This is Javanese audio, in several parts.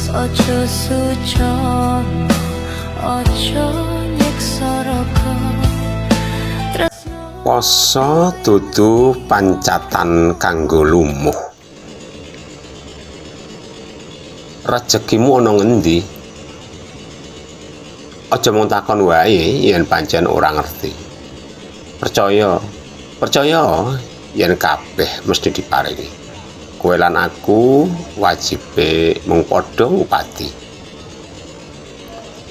Aja sucono, aja nyiksa raga. Tresno Poso dudu pancatan kanggo lumuh. Rejekimu ana ngendi? Aja mung takon wae yen pancen ora ngerti. Percaya, percaya yen kabeh mesti diparingi. Kowe lan aku wajibe mung padha ngupati.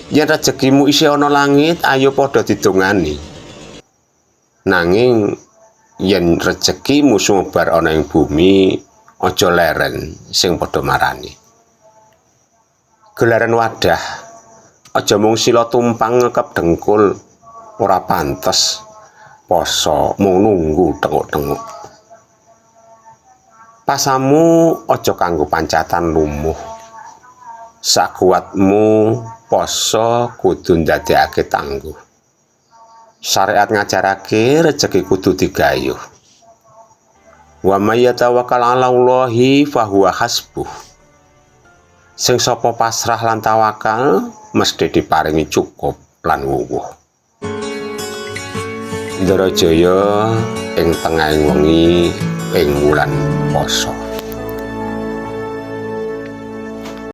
Yen rejekimu isih ana langit, ayo padha didongani. Nanging yen rejekimu sumebar ana ing bumi, aja leren sing padha marani. Gelaran wadah, aja mung sila tumpang ngekep dengkul, ora pantes poso mung nunggu tenguk-tenguk. Pasamu aja kanggo pancatan lumuh. Sakuatmu poso kudu ndadekake tangguh. Syariat ngajarake rejeki kudu digayuh. Wa may yatawakkal 'ala Allahi fahuwa hasbuh. Sing sapa pasrah lan tawakal mesti diparingi cukup lan wuwuh. Ndarajaya ing tengahing wengi ing wulan Pasa.